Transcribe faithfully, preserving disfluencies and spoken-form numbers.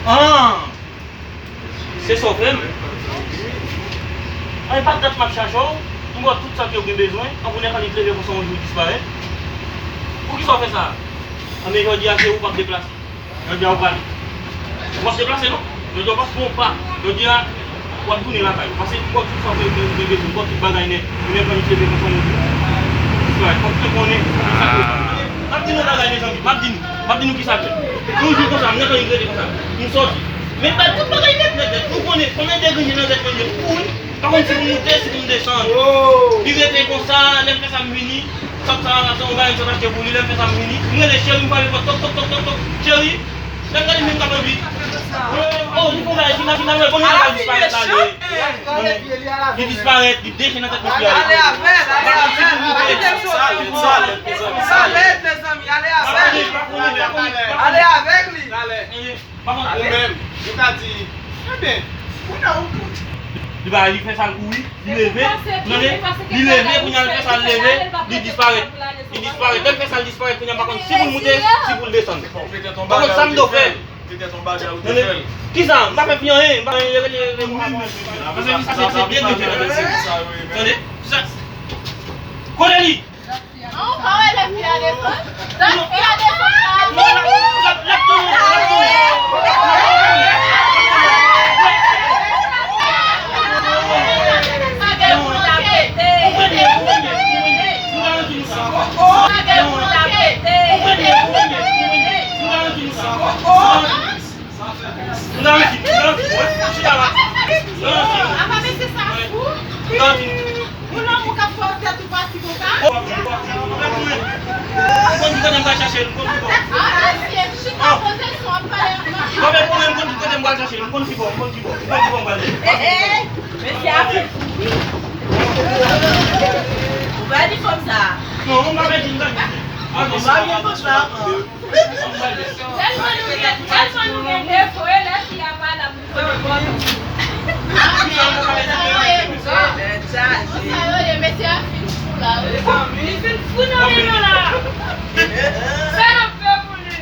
Ah! Se sa w fè m? An, e pa dat m ap chache w, m ba w tout sa ke w gen bezwen, an pou nèg annik leve konsa yon jou disparèt. Poukisa w fè sa? An, men jodi a se ou k ap deplase. Jodi a ou prale. Ou p ap deplase non. Jodi a ou p ap fè yon pa. Jodi a w ap tounen lakay ou. Pase m ba w tout sa w gen, gen bezwen, m ba w tout bagay nèt. Ou nèk annik leve konsa yon jou. Disparèt. Fòk mwen konnen kisa k fè. M ap di nou yon bagay, mezanmi. M ap di nou. M ap di nou kisa k fè. Yon jou konsa, m nèk annik rete konsa. M sòti. Men bay tout bagay nèt, nèt, nèt. Nou konnen, konnen degrenje nan tèt mwen ye. M kouri. Pa konn si pou m moute, si pou m desann. Li rete konsa, lè m fè sa m vini. Sòt sa, sa se yon bagay m sot achte pou li, lè m fè sa m vini. M rele cheri, m frape pòt, tòk, tòk, tòk, tòk, tòk. Cheri, lè m gade men m t ap anvi. Oh, li fè yon bagay ki mal, ki mal, bon, li disparèt la, li. Li disparèt, li deje nan tèt mesye a. Ale avè l, ale avè l. Pa konn si pou m moute. Sa lèd, mezanmi, ale avè l. Pa konnen, pa konnen, pa konnen. Ale avèk li. Ou menm, ou ka di, enben, kounye a ou. Li ba, li fè sa l kouri, li leve, tande, li leve, kounye a l fè sa l leve, li disparèt. Li disparèt. Lè l fè sa l disparèt, kounye a m pa konn si pou l moute, si pou l desann. M pa konn sa m dwe fè. Tande, kisa? M pa fè fi anyen, m pa fè anyen, rete, rete, rete. Paske sa se, se degrenje nan tèt. Tande, kisa? Kote li? An, ou pa wè lè fi a desann? Lè fi a desann la. Non, l ap, l ap tounen, l ap tounen. Sa gen moun la pete. Ou konnen, ou konnen, ou konnen. Nou pa nan tout sa. Sa gen moun la pete. Ou konnen, ou konnen, ou konnen. Nou pa nan tout sa. Sa fè plis. Sa fè plis. Nou pa nan tout, nou pa nan tout, wè. Chita la. Nou pa nan tout. Apa mesye sa fou. Nou pa nan tout. Yon lanmou k ap fè w tèt ou pati konsa. Oh, m konn ki kote m pral chache l, m konn ki bò. Ah, mesye, chita poze sou w ap pale ak manmi. Bon, men, bon, men, m konn ki kote m pral chache l, m konn ki bò, m konn ki bò, m konn ki bò m pral. Eh, eh, mesye a fou. Ou pèdi fanm sa. Non, m pa pèdi, m pèdi. Ou pa byen konsa. Tèlman nou gen, tèlman nou gen defo, e lè fi a pa la pou nou fè bò nou. Sa yo ye, mesye a fin fou la, wi. Li fin fou nan men nou la. Sa n ap fè pou li?